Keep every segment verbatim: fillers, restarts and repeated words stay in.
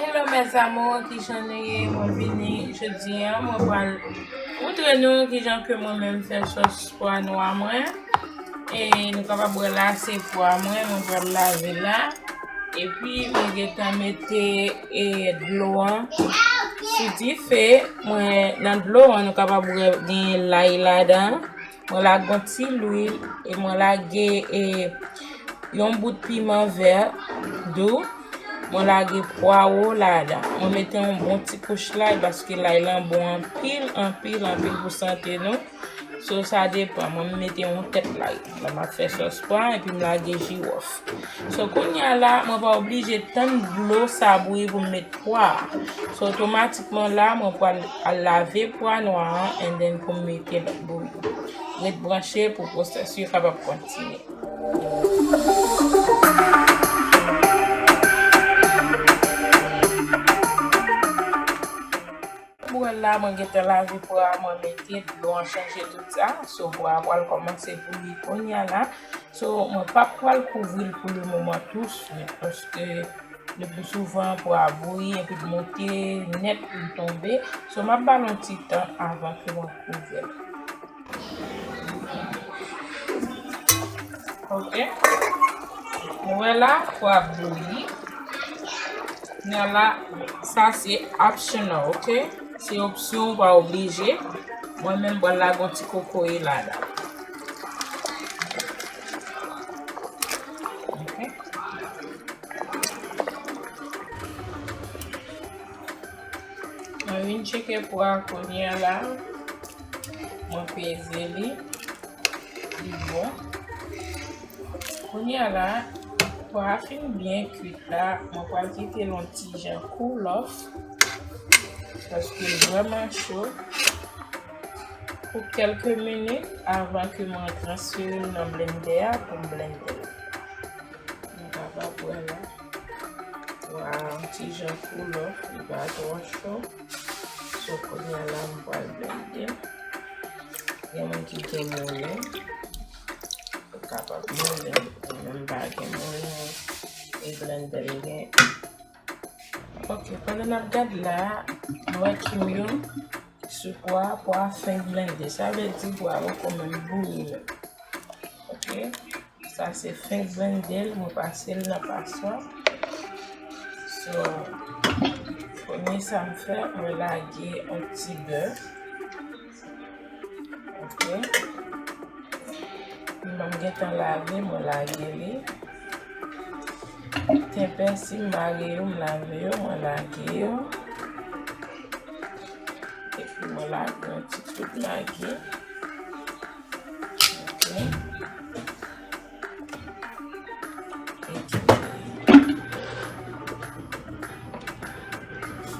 Hello mes amours, kijan nou ye? Mwen vini jodi a, mwen pral moutre nou kijan ke mwen menm fè sòs pwa nwa mwen. E nou kapab wè la se pwa mwen, mwen pral lave la. Epi mwen gentan mete e dlo an sou dife. Mwen nan dlo an nou kapab wè gen lay ladan. Mwen lage yon ti lwil e mwen lage e yon bout piman vè dou. Mwen lage pwawo ladan. Mwen mete yon bon ti kouch lay paske lay lan bon anpil, anpil, anpil pou sante nou. So sa depan. Mwen mete yon tèt lay. Lè m ap fè sòs pwa epi m lage jiwòf. So kounye a la, mwen pa oblije tann dlo sa bouyi pou m met pwa a. So otomatikman la, mwen pral al lave pwa nwa an and then pou m mete l ap bouyi. Ret branche pou pwosès yo kapab kontinye. Pou wè la, mwen gentan lave pwa a, mwen mete dlo an chanje tout sa. So pwa a pral kòmanse bouyi kounye a la. So mwen p ap pral kouvri l pou le moman tou swit paske le pli souvan pwa a bouyi epi l monte nèt pou l tonbe. So m ap ba l yon ti tan avan ke mwen kouvri l. Ok. Nou wè la, pwa ap bouyi. Kounye a la, sa se optional, ok? Se opsyon, ou pa oblije. Mwen menm, m pral lage yon ti kokoye ladan. Ok. Mwen vin tcheke pwa a kounye a la. Mwen peze li. Li bon. Kounye a la, pwa a fin byen kuit la. Mwen pral kite l yon ti jan cool off. Paske l vrèman cho. Pou kèlke minit avan ke mwen transfere l nan blendè a pou m blende l. Nou kapab wè la. Pwa a yon ti jan cool off, li pa twò cho. So kounye a la, m pral blende. Gen moun ki gen moulen, yo kapab moulen. Mwen menm m pa gen moulen, e blendè m gen. Ok, pandan n ap gade la, m wè kim yo sou pwa, pwa fenk blende. Sa vle di pwa poko menm bouyi menm. Ok, sa se fenk blende l, mwen pase l nan paswa. So, premye sa m fè, mwen lage yon ti bè. Ok. Piman m gentan lave, mwen lage li. Ten pèsi m mare yo, m lave yo, mwen lage yo. Epi mwen lage yon ti kout magi. Ok. Epi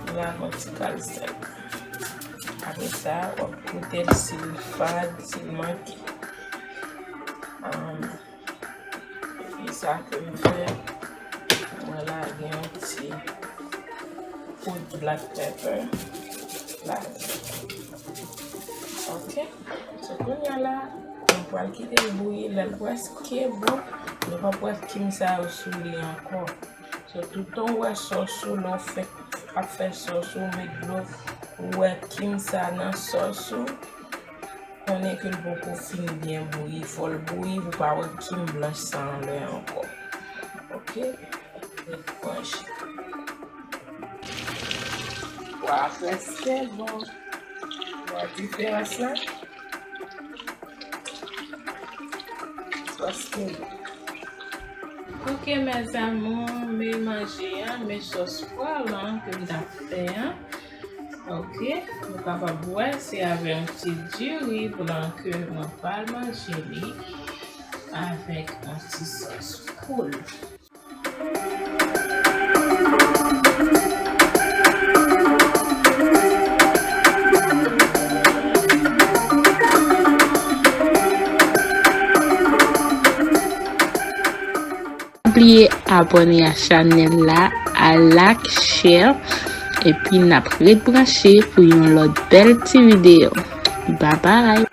mwen lage yon ti kal sèl. Apre sa, w ap goute l si l fad, si l manke. Epi sa ke m fè, mwen lage yon ti poud black pepper ladan. Ok. So kounye a la, nou pral kite l bouyi. Lè l prèske bon, nou pral pran kim sa yo sou li ankò. So toutan w wè sòs ou, lè w fèk ap fè sòs ou, met dlo, ou wè kim sa nan sòs ou, konnen ke l poko fin byen bouyi. Fò l bouyi pou w pa wè kim blanch sa anlè ankò. Ok? Ret branche. Pwa prèske bon. Wè diferans la? Prèske bon. Ok, mes amours, men manje an, men sòs pwa lan ke m t ap fè an. Ok, nou kapab wè se avè yon ti diri blan ke mwen pral manje li avèk yon ti sòs poul. Pa bliye abòne a chanèl la, a like, share, epi n ap ret branche pou yon lòt bèl ti videyo. Babay!